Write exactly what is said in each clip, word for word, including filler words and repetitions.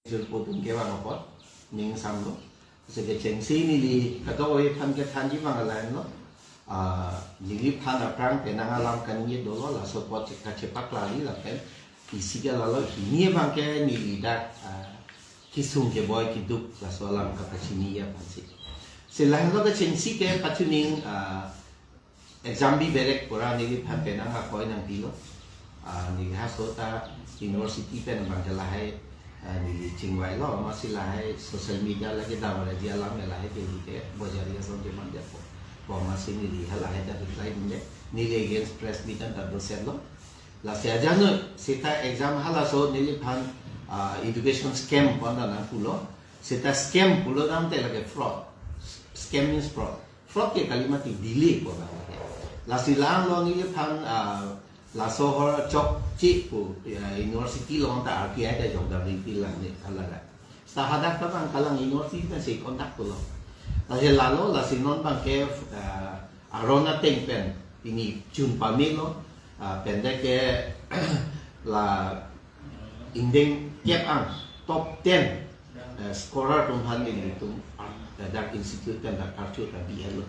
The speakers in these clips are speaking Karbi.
Jul podun kevang apot ning samlo. Seke chengsi neli kadokave aphan kethanji abang alam lo. Ah, neliphan aphrang penang alam kaningje dolo, laso apot kachepaklangji lapen isi ke lalo hini abang ke neli dak, ah, kesung keboi keduk laso alam kapachini aphansi. Si lahenlo kechengsi ke pachuning, ah, exam bi berek pura neliphan penang akoi nangpilo. Ah, neli haso ta university pen abang ke lahai, ah, neli chingvailo, amatsi lahai social media lake davar aji alam ke lahai ke neli ke bojari asong ke mandetpo. Ko amatsi neli halahai ta reply dunde. Neli against press meet anta dosetlo. Lasi ajoine seta exam halaso neliphan, ah, education scam pu anta nangpulo. Seta scam pulo damte lake fraud. Scam means fraud. Fraud ke kali mati delay pu abang lake. Lasi langlo neliphan, ah, laso ahor chokche pu, ah, university along ta R T I ta jokdamri pilang ne haladak. Seta hadak ta abang kalang university ta si conduct pulo. Lasi lalo, lasi non abang ke, ah, aron ateng pen pini chun pamelo, ah, pen dak ke la ingdeng kep ang top ten, eh, scorer atum aphan nelitum, eh, dak institute pen dak karchu ta bihelo.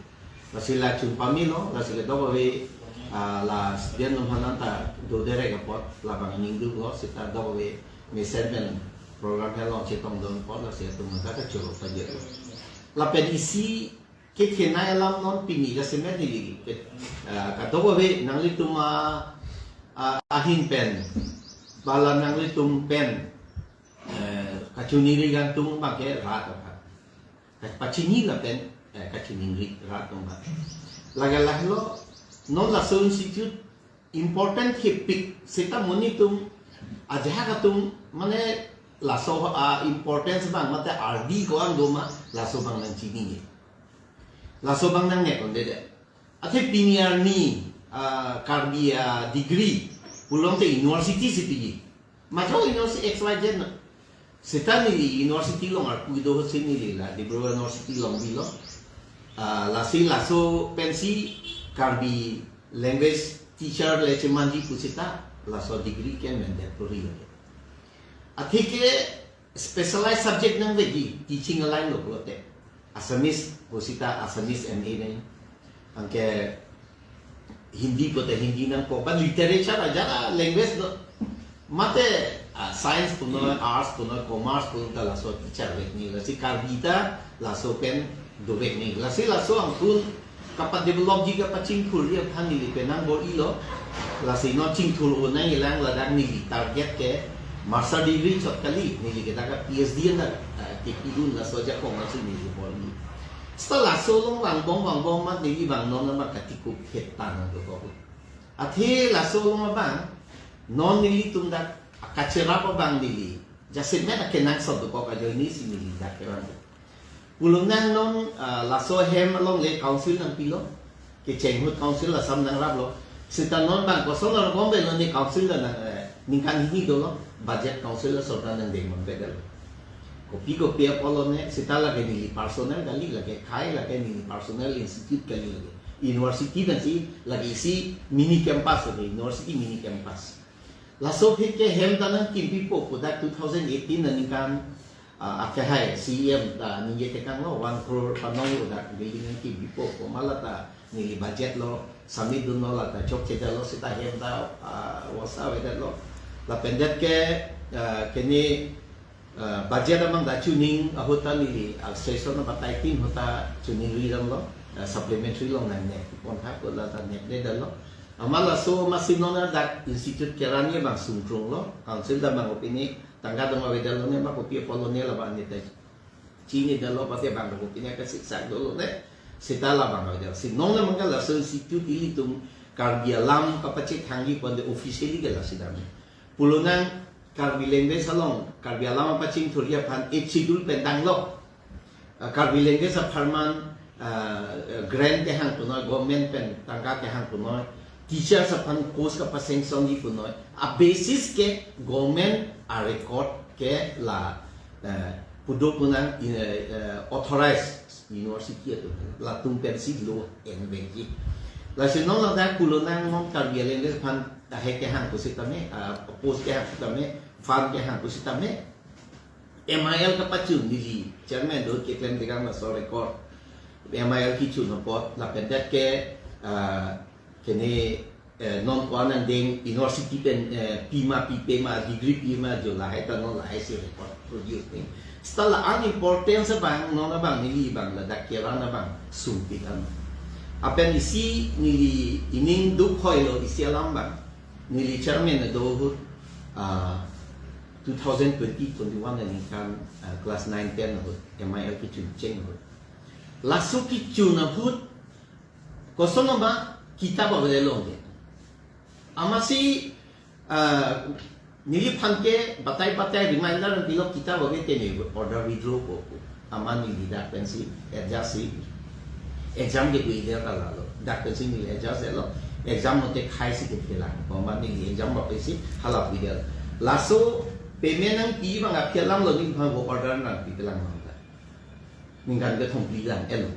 Lasi la chun pamelo, lasi ke dokave, ah, la student atum aphan anta doderek apot labang ningduklo, seta dokave mesen pen program helo chetongdun apot, lasi atum anta kachoro pajirlo. Lapen isi kethenei alam non pini jasemet neli ke, ah, kadokave nanglitum a, a, ahin pen, bala nanglitum pen, eh, kachiningri kangtung abang ke rat aphan. Pachini lapen, eh, kachiningri rat atum abang. Lake lahelo, non laso institute important thepik seta monit atum, ajahak atum, mane laso a importance abang mate ardi ko-an doma laso abang nangchinine. Laso abang nangnek un'edet. Athe pini arni, ah, Karbi a degree pulote university si piji. Majo university X Y Z na. Seta neli university along arpu do si neli la Dibrugarh University along bilo. Ah, lasi laso pensi Karbi language teacher le chemanji pu seta laso degree ke mandatory lo. Athe ke specialized subject nangvekji, teaching aline lo pulote. Assamese pu seta Assamese M A nang. Anke Hindi pute Hindi nangpo, ba literature ajat a language lo. Mate, ah, science punoi, arts punoi, commerce punoi ta laso teacher vekji. Lasi Karbi ta laso pen dovekji. Lasi laso angkun kapadevelopji kapachingthurji aphan neli penang bor-ilo. Lasi non chingthur un nangjilang, ladak neli target ke master degree chot kali, neli ke dak P H D anta, ah, kepi un, laso ajakong lasi neli bor-i. Seta laso along vangbom vangbom amat neli abang non amat katikup het ta nangdokok. Athe laso along abang non nelitum dak kacherap abang neli jasemet akenangsot dokok ajoine si neli dak kevang. Pulo nang non, ah, laso hem along le council nangpilo. Kecheng ahut council asam nangraplo. Seta non abang koson nang bombe lo, ne council ta nang, eh, ningkan hini dolo. Budget council la sorkar nangdeng bombe dalo. Kopi kopi apot lo ne, seta lake neli personal kali, lake khei, lake neli personal institute kali lake. University pensi lake isi mini campus lake, university mini campus. Laso aphi ke hem ta nangkimpipo pu dak two thousand eighteen aningkan, ah, akehai C E M ta ningje tekanglo, one crore panong lo dak building nangkimpipo pu, malata neli budget lo, submit dunlo, lata chokchedetlo, seta hem ta, ah, vosa avedetlo. Lapen det ke, ah, kene, ah, budget abang ta chuning ahut ta neli, ah, session abatai tin ahut ta chuningri damlo, ah, supplementary along nangnek pontha pu lata nekledetlo. Amat laso amatsi non dak institute kerani abang sungkrunglo, council ta abang opini tangka doma avedetlo ne, ma kopi apot lo ne, labang ne ta chinidetlo, pate abang ta opini kasiksak dolo ne. Seta labang avedetlo. Si non abang ke laso institute ilitum Karbi alam kapachethangji ponte officially ke lasi dam. Pulo nang Karbi language along, Karbi alam apachingthurji aphan Eighth Schedule pen tanglo. Ah, Karbi language apharman, ah, grant kehang punoi, government pen tangka kehang punoi, teachers aphan course kapasanctionji punoi, a basis ke government a record ke la, eh, pudo punang, eh, eh, authorized university atum, latum pensi lo envekji. Lasi non ladak pulo nang non Karbi language aphan, ah, hek kehang pusitame, ah, post kehang pusitame, fund kehang pusitame, M I L kapachun neli chairman do keklem tegang laso record. M I L kichun apot lapen det ke, ah, kene, eh, non ko-an angdeng university pen, eh, pima pipe ma degree pima jo lahai ta non lahai si record produce ning. Seta la-an importance abang non abang neli abang ladak keran abang sungpik an. Lapen isi neli ining duk hoi lo isi alam abang. Neli chairman ado ahut, ah, two thousand twenty twenty-one aningkan, ah, class nine ten ahut, M I L kichun cheng ahut. Laso kichun ahut, koson ma kitap ave longke. Amatsi, ah, neliphan ke batai batai reminder pilo kitap ave te ne order withdraw ko. Amat neli dak pensi adjust si exam ke pu idea ta lalo. Dak pensi neli adjust lo. Exam mote khai si ke phelang. Amat neli exam ba pensi hala pu idea. Laso payment nangpi abang aphi alam lo neliphan ko order nangpi phelang mangta. Ningkan kethom pi lang elo.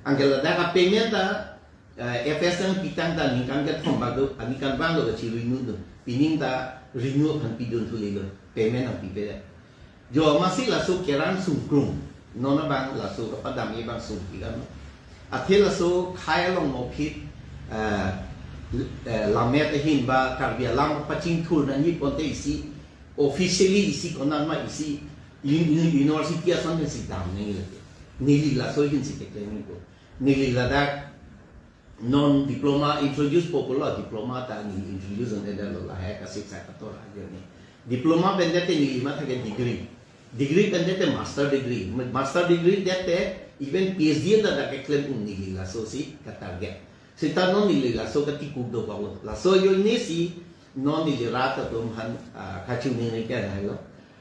Anke ladak a payment ta, eh, F S nangpi tang ta ningkan kethom bak do, aningkan bang lo kachi renew do. Pining ta renew aphan pidun thuli lo. Payment nangpipe. Jo amatsi laso keran sungkrung. Non abang laso kapadam abang sungkrung. Athe laso khai along mopit, eh, eh, lammet ahin ba Karbi alam pachingthur nangji ponte isi officially isi konat ma isi uni-, uni-, university ason pensi dam nangji lake. Neli laso ahin si keklem ko. Neli ladak non diploma introduce po pulo, diploma ta neli introduce on eda lo lahai kasiksak katora ajo ni. Diploma pen det te neli matha ke degree. Degree pen det te master degree. Master degree det te even P H D ladak keklem un neli laso si ka target. Seta non neli laso katikuk do bang lo. Laso ajoine si non neli rat atum aphan, ah, kachini ni ke nai lo.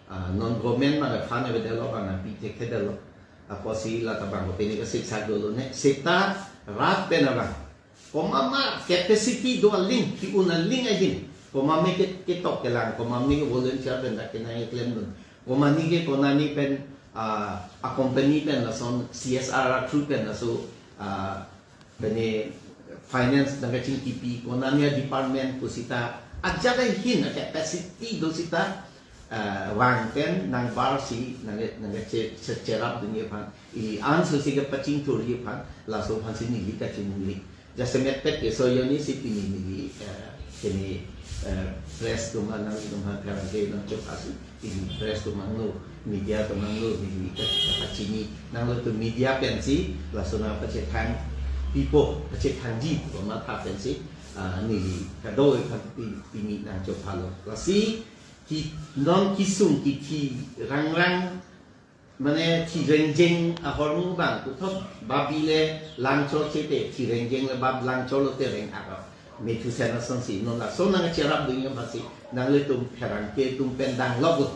Ah, non government ma fund ave det lo bang pi thekthedetlo. Apotsi la ta bang pini kasiksak dolo ne. Seta rat pen abang. Komat ma capacity do aling, ki-un aling ahin. Komat me ke, ketok kelang, komat me ke volunteer pen dak kenai klem dun. Komat ni ke konani pen, ah, a company pen lason C S R a through pen laso, ah, pene finance nangkachingkipi, konani a department pusita, ajat ahin a capacity do sita, ah, vang pen nangbar si nang, nangkache, che, cherap dunji aphan, ili an so si kepachingthurji aphan, laso aphan si neli kachimungli. Jasemet pet ke so ajoine si pini neli, eh, kene, eh, press atum aphan nangtum aphan pherangke nangchok asi, pini press atum aphan no, media atum aphan no, neli ka, kachini nanglo tu media pensi, laso nangpachethang pipo, pachethangji pu matha pensi, ah, neli kadoi aphan pi, pini nangchok phalo. Lasi, ki, non kisung kithi rangrang, mane thi rengjeng ahormu bang puthot babi le langcho chete thi rengjeng le bab langcho lote reng aka. Methusen asonsi non laso nangcherap dunji aphansi nanglitum pherangke atum pen dang lok lo.